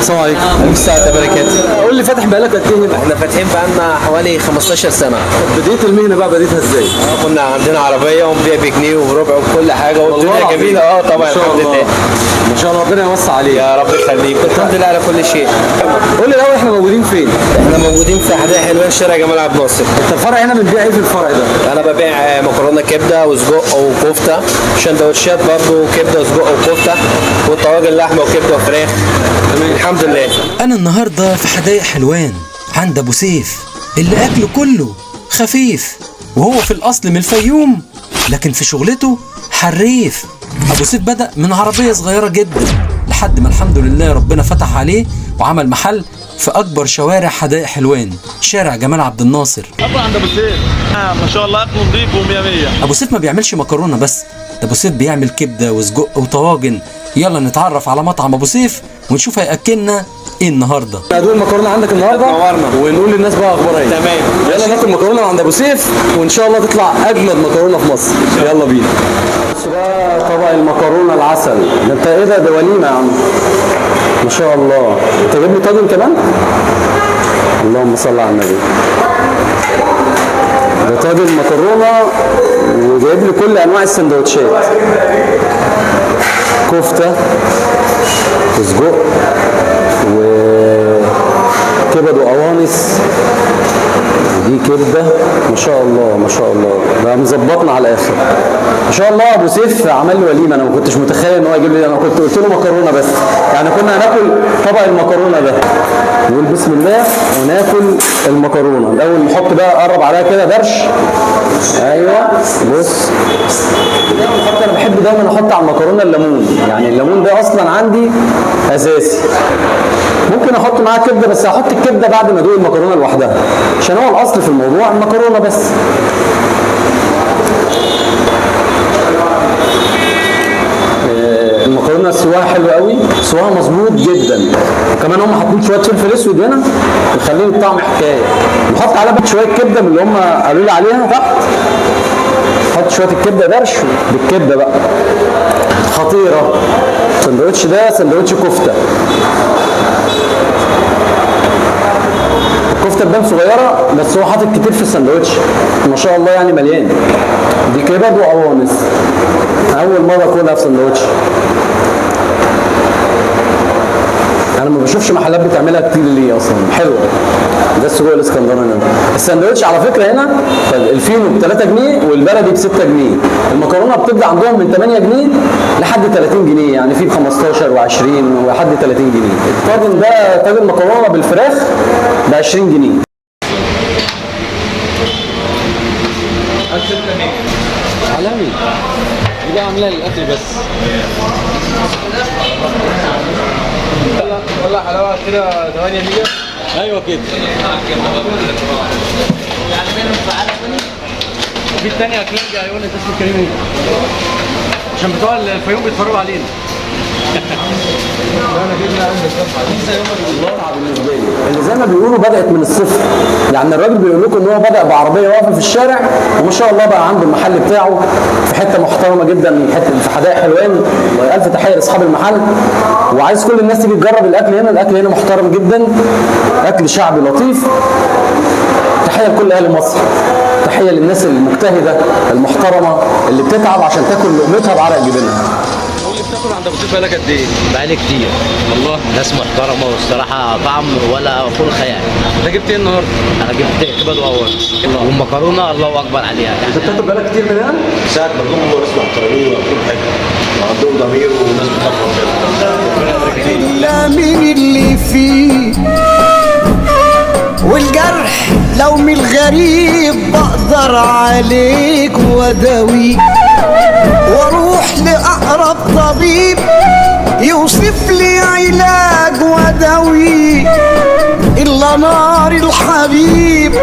السلام عليكم. الساعة بركاته. قول لي، فاتح بقالك قد ايه هنا؟ احنا فاتحين بقالنا حوالي 15 سنة. بداية المهنة بقى بديتها ازاي؟ كنا عندنا عربية ونبيع بجنيه وبربع وكل حاجة، والدنيا العظيم. جميلة. طبعا ما شاء الحمد الله. لله. ما شاء الله، ربنا يوسع عليك. يا رب يخليك، الحمد لله على كل شيء. قول لي الاول، احنا موجودين فين؟ احنا موجودين في حدائق حلوان، شارع جمال عبد الناصر. انت الفرع هنا بنبيع ايه في الفرع ده؟ انا ببيع مكرونة كبدة وسجق وكفتة، سندوتشات برضه كبدة وسجق وكفتة، والطواجن لحمة وكبدة وفراخ. تمام الحمد لله. أنا النهاردة في حدائق حلوان عند أبو سيف، اللي أكله كله خفيف، وهو في الأصل من الفيوم لكن في شغلته حريف. أبو سيف بدأ من عربية صغيرة جدا لحد ما الحمد لله ربنا فتح عليه وعمل محل في أكبر شوارع حدائق حلوان، شارع جمال عبد الناصر. اكل عند ابو سيف، ما شاء الله اكله نظيف ومية مية. أبو سيف ما بيعملش مكرونة بس، ده أبو سيف بيعمل كبدة وسجق وطواجن. يلا نتعرف على مطعم أبو سيف ونشوف هيأكلنا إيه النهاردة. هدوق المكرونه عندك النهارده. نورنا. ونقول للناس بقى اخبارها ايه. تمام. يلا ناكل مكرونه عند ابو سيف، وان شاء الله تطلع اجمد مكرونه في مصر. يلا بينا. بص بقى طبق المكرونه العسل ده، انت ايه ده؟ ده وليمة يا عم، ما شاء الله. انت جايب لي طاجن كمان؟ اللهم صل على النبي. ده طاجن مكرونه وجايب لي كل انواع السندوتشات، كفته وسجق وكبد وقوانص، ودي كبده. ما شاء الله ما شاء الله، ده مظبطنا على الاخر ما شاء الله. ابو سيف عمل لي وليمه، انا ما كنتش متخيل ان هو يجيب لي، انا كنت قلت له مكرونه بس، يعني كنا هناكل طبق المكرونه ده. نقول بسم الله وناكل المكرونه الاول. نحط بقى، قرب عليها كده درش. ايوه بص، نحط، انا بحب دايما احط على المكرونه الليمون، يعني الليمون ده اصلا عندي اساسي. ممكن احط معاه كبده، بس هحط الكبده بعد ما ادوق المكرونه لوحدها، عشان هو الاصل في الموضوع المكرونه بس. المكرونه سواها حلو قوي، سواها مظبوط جدا، وكمان هم حاطين شوية فلفل اسود هنا مخلين الطعم حكاية. نحط عليها بقى شوية كبده من اللي هم قالوا لي عليها تحت. حط شوية الكبده درش بالكبده بقى، خطيرة. السندوتش ده سندوتش كفته، الكفتة تبان صغيرة بس هو حاطط كتير في السندوتش ما شاء الله، يعني مليان. دي كبد وقوانص، اول مرة اكلها في سندوتش. انا ما بشوفش محلات بتعملها كتير، ليه اصلا حلوة. ده السجق الاسكندراني. السندوتش على فكرة هنا الفينو ب 3 جنيه والبلدي ب 6 جنيه. المكرونه بتبدا عندهم من 8 جنيه لحد 30 جنيه، يعني في ب 15 و20 ولحد 30 جنيه. الطاجن ده طاجن مكرونه بالفراخ ب 20 جنيه. عالمي دي بقى، عاملها للاكل بس. ولا حلاوة كده 8 مية. ايوه كده. وفي الثانية كلينجا هيقول انت اسمك كريم ايه؟ عشان بتوع الفيوم بيتفرجوا علينا. اللي زي ما بيقولوا بدات من الصفر، يعني الراجل بيقول لكم ان هو بدا بعربيه واقفة في الشارع، وما شاء الله بقى عنده المحل بتاعه في حتة محترمه جدا، حتة في حدائق حلوان. الف تحية لاصحاب المحل، وعايز كل الناس تيجي تجرب الاكل هنا. الاكل هنا محترم جدا، اكل شعبي لطيف. تحية لكل اهل مصر، تحية للناس المجتهده المحترمة اللي بتتعب عشان تاكل لقمتها بعرق جبينها. قول لي، بتاكل عند ابو سيف بقالك قد ايه؟ بقالي كتير. والله ناس محترمة، والصراحة طعم ولا فوق الخيال. انت جبت ايه النهارده؟ أنا جبت كبد وقوانص والمكرونة الله أكبر عليها يعني. انت بتاكل بالك كتير من هنا؟ ساعة ما جم هم ناس محترمين وأكلهم حلو وعندهم ضمير وناس بتخاف ربنا. إلا من اللي فيه، والجرح لو من الغريب بقدر عليك واداوي، واروح لأقرب طبيب يوصف لي علاج واداوي. إلا نار الحبيب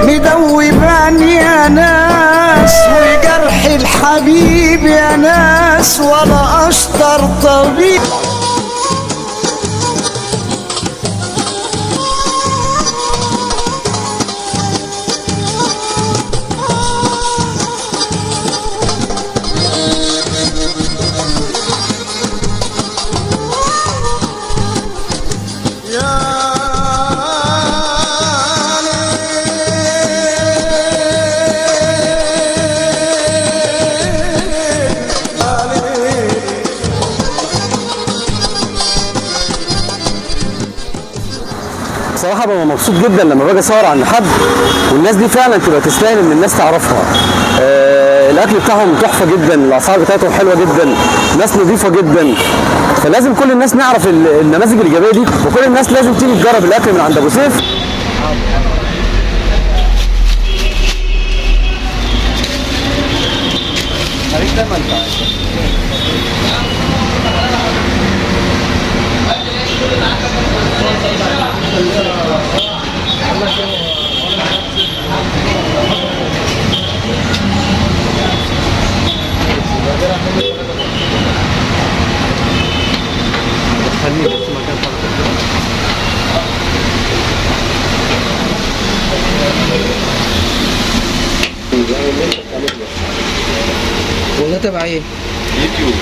مدوباني يا ناس، وجرح الحبيب يا ناس ولا أشطر طبيب. بصراحة ببقى مبسوط جدا لما باجي اصور عند حد والناس دي فعلا تبقى تستاهل ان الناس تعرفها. الاكل بتاعهم تحفة جدا، الاسعار بتاعتهم حلوة جدا، ناس نظيفة جدا. فلازم كل الناس نعرف النماذج الايجابية دي، وكل الناس لازم تيجي تجرب الاكل من عند ابو سيف. وده تبع ايه؟ يوتيوب.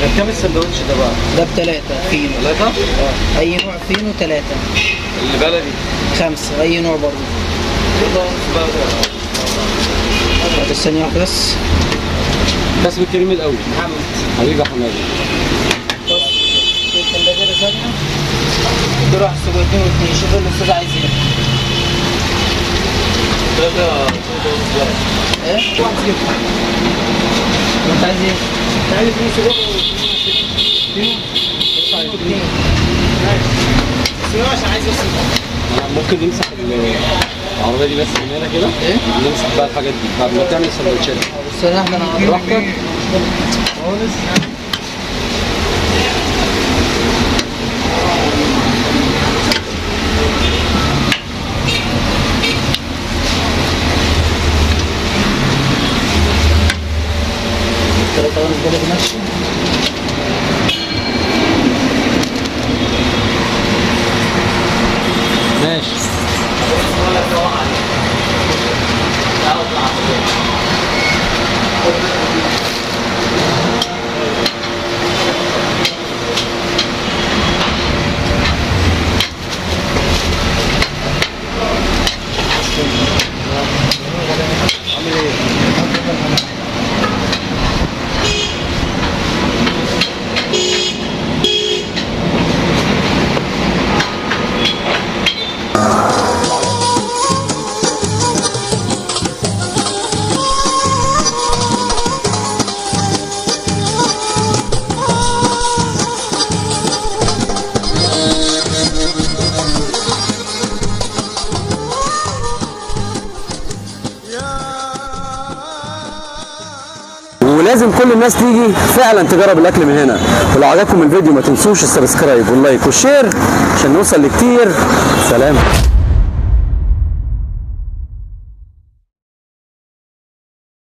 ده بكام السندوتش ده بقى؟ ده ب3 فينو. 3؟ اه اي نوع فينو 3. اللي بلدي 5 اي نوع برضه. بس ثانية واحدة بس. بس بالكريم الأول. محمد حبيبي يا حمادة. بص في الثلاجة ثانية. تروح السوق 2 و2 شوف الأستاذ عايز ايه. ايه؟ انت عايز ايه؟ انت عايز 2 سجق و2 2. بس عشان عايز ممكن نمسح العربية دي بس من هنا كده؟ ايه؟ نمسح بقى الحاجات دي بعد ما تعمل السندوتشات. بس احنا براحتك خالص. 3 ونص بلد ماشي. ماشي. ولازم كل الناس تيجي فعلا تجرب الاكل من هنا. ولو عجبكم الفيديو ما تنسوش ال subscribe وال like وال share عشان نوصل لكتير. سلام.